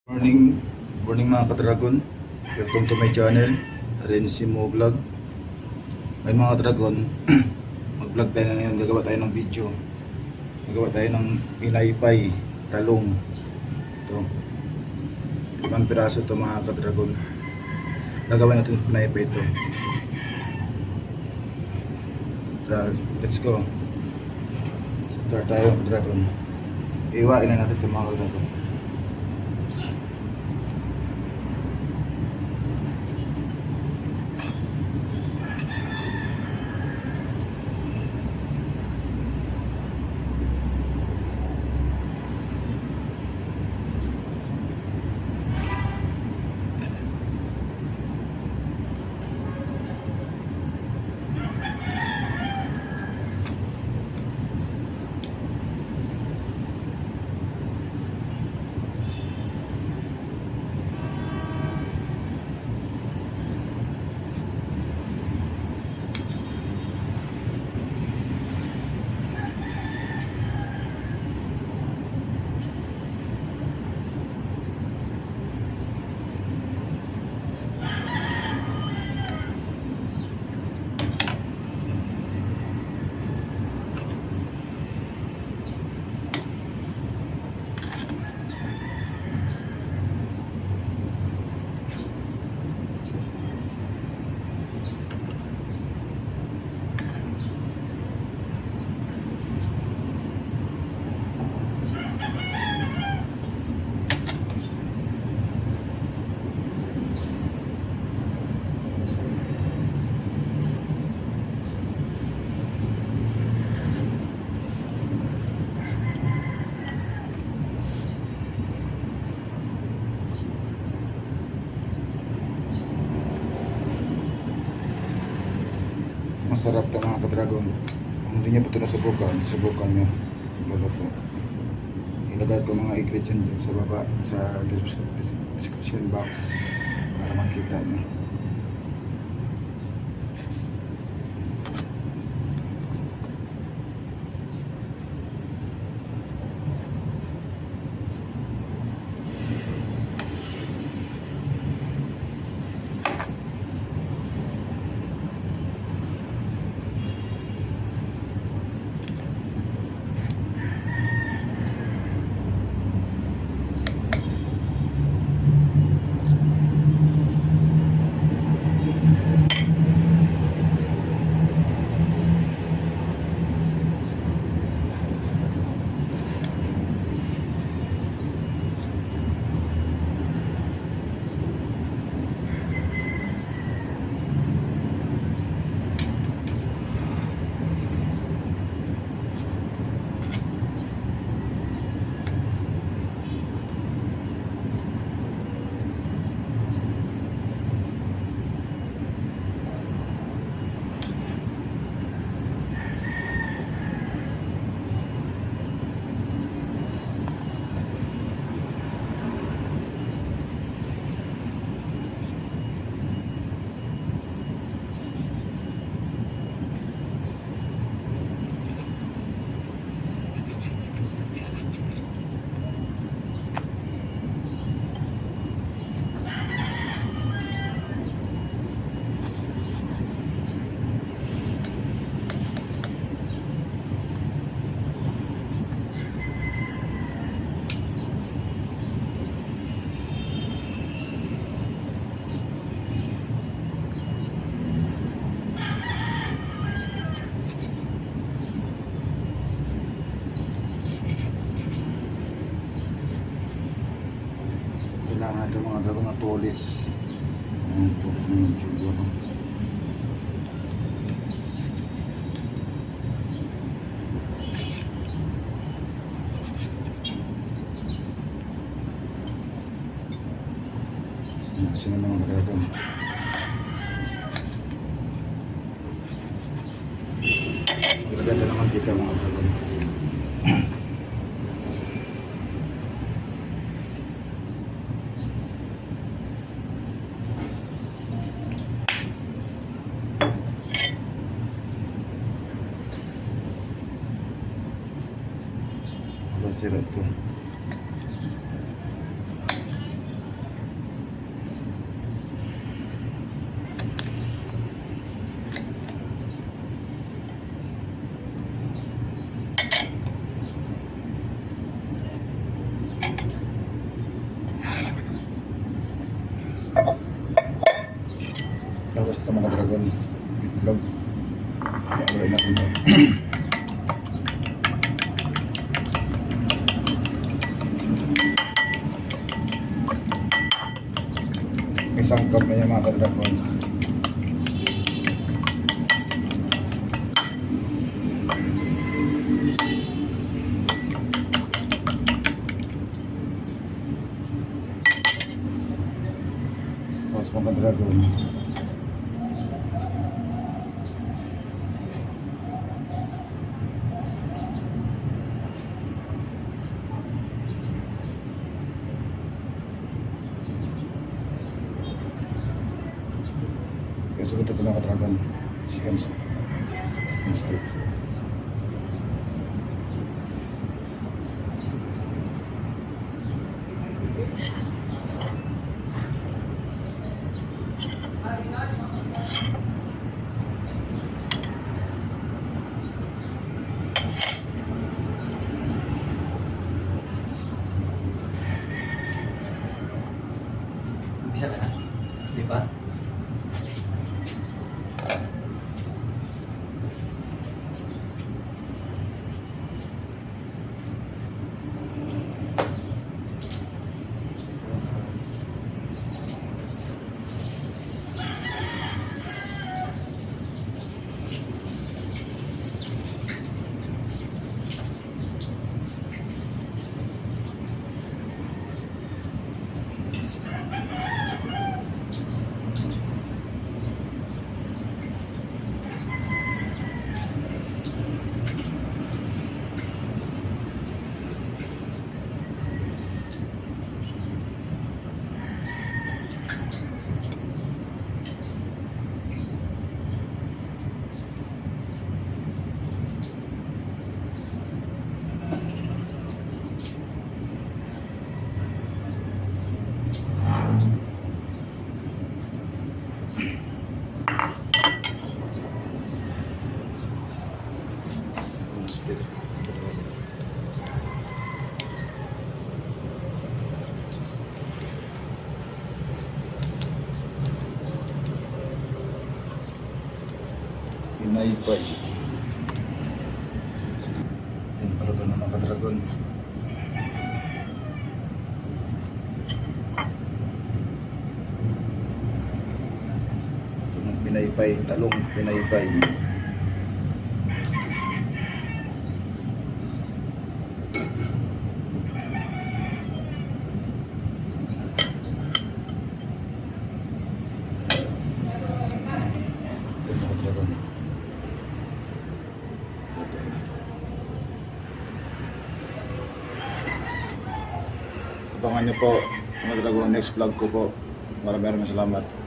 Morning, morning mga ka-dragon. Welcome to my channel, Rensimo Vlog. Ay mga ka-dragon, mag-vlog tayo na ngayon. Gagawa tayo ng video. Gagawa tayo ng pinaypay, talong. Ito, 5 piraso ito mga ka-dragon. Gagawa natin yung pinaypay ito. Let's go. Start tayo dragon. Iwain na natin ito mga ka-dragon. Masarap ka mga ka-dragon. Kung hindi nyo pa ito nasubukan, subukan nyo. Luluto. Ilagay ko mga ingredients dyan sa baba, sa description box para makita nyo. Kailangan natin mga dragon na tulis. Ayan po, yung tsubo. Sino mga dragon? Ilagay ito naman dito mga dragon. Sira ito. Tapos ito mga dragon, itlog. Alay natin ito. Isang cup na yan mga dragon. Tapos mga dragon, sulit ito mga dragon, chicken stew. Bisa ka na? Di ba? Pinaypay. Yan pala ito na mga dragon. Ito ng pinaypay, talong pinaypay. Abangan nyo po mga dragon next vlog ko po. Maraming salamat.